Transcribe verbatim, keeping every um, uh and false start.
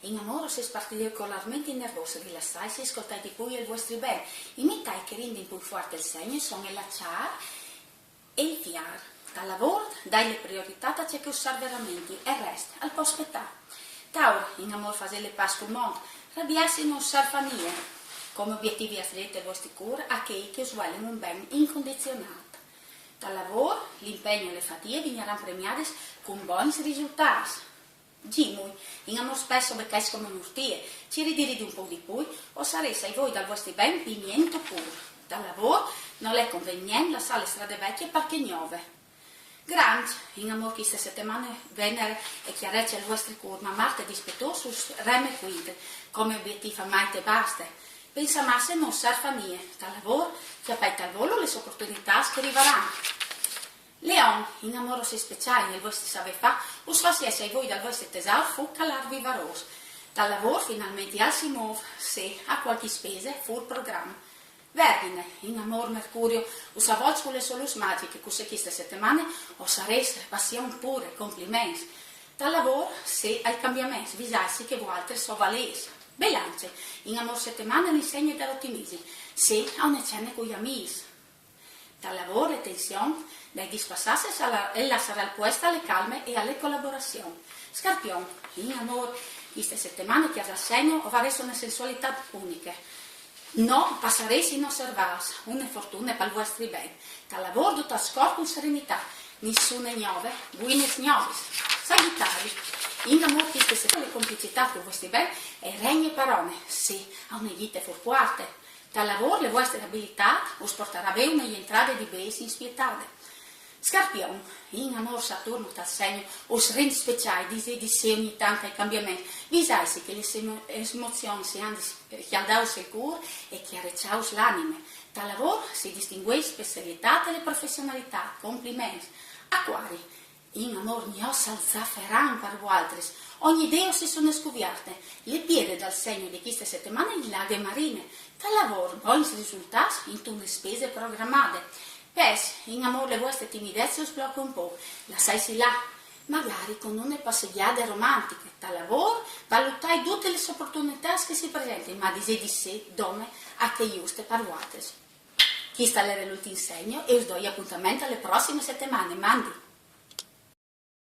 In amôr o sês particolarmentri nervôs, rilassaitsi e scoltait di plui il vuestri ben. Imitait che rindin plui fuart il segn, son il aciâr e il fiâr. Tal lavôr dait la prioritât a ce che us serv verementri, il rest al pues spietâ. Taur, in amôr fasês la pâs cul mont, rabiâsi no us serv a nie. Come obietîf o sês drit il vuestri cûr a chei che us vuelin un ben incondizionât. Tal lavôr, l'impegn e la fadie vignaran premiadis cun bogns risultâts. Zimui, in amôr spes o becais come une urtie, cirît di ridi un pôc di plui, o sarês ai voi dal vuestri ben pi mient o pûr. Tal lavôr, nol è convenient lassâ la strade vecje par chê gnove. Granç, in amôr chiste setemane Venere e cjareç il vuestri cûr, ma Mart dispetôs us reme cuintri, come obietîf amait e baste. Pensâ masse no us serv a nie. Tal lavôr, cjapait tal volo las oportunitâts che a rivaran. Leon, in amôr o sês speciâi, il vuestri savê fâ us fâs jessi ai voi dal vuestri tesaur fûc calar vivarôs. Tal lavôr finalmentri alc si môf, sì a cualchi spese fûr program. Vergjine, in amôr Mercurio us avolç cu la sô lûs magjiche, cussì chiste setemane o sarês passion pure, compliments. Tal lavôr, sì ai cambiaments, visaitsi che vualtris o valês. Belance, in amôr setemane al insegna dal otimismi, sì a une cene cui amîs. Tal lavôr la tension dai dîs passâts e lassarà il puest a la calme e a la colaborazion. Scarpion, in amôr chiste setemane cjase al segn o varês une sensualitât uniche. No passarês inosservâts, une fortune pal vuestri ben. Tal lavôr dut al scor cun serenitât, nissune gnove, buinis gnovis. Sagjitari, in amôr chiste setemane la complicitât cul vuestri ben e regne parone, sì a une gjite fûr puarte. Tal lavôr la vuestre abilitât us puartarà a vê une jentrade di bêçs inspietade. Scarpion, in amôr Saturno tal segn us rint speciâi, disêt di sì ogni tant ai cambiaments, visaitsi che las emozions a àn di scjaldâus il cûr e cjareçâus la anime. Tal lavôr si distinguês par la serietât e la professionalitât, compliments. Acuari, in amôr gnots al zaferan par vualtris, ogni dì o sês une scuvierte. La piere dal segn di chiste setemane e je la aghe marine. Tal lavôr, bogns risultâts intune spese programade. Pes, in amôr la vuestre timidece us bloche un pôc, lassaitsi lâ, magari cun une passegjade romantiche. Tal lavôr, valutait dutis lis oportunitâts che si presentin, ma disêt di sì dome a chê juste par vualtris. Chist al jere l'ultin segn e us doi apontament a la prossime setemane. Mandi!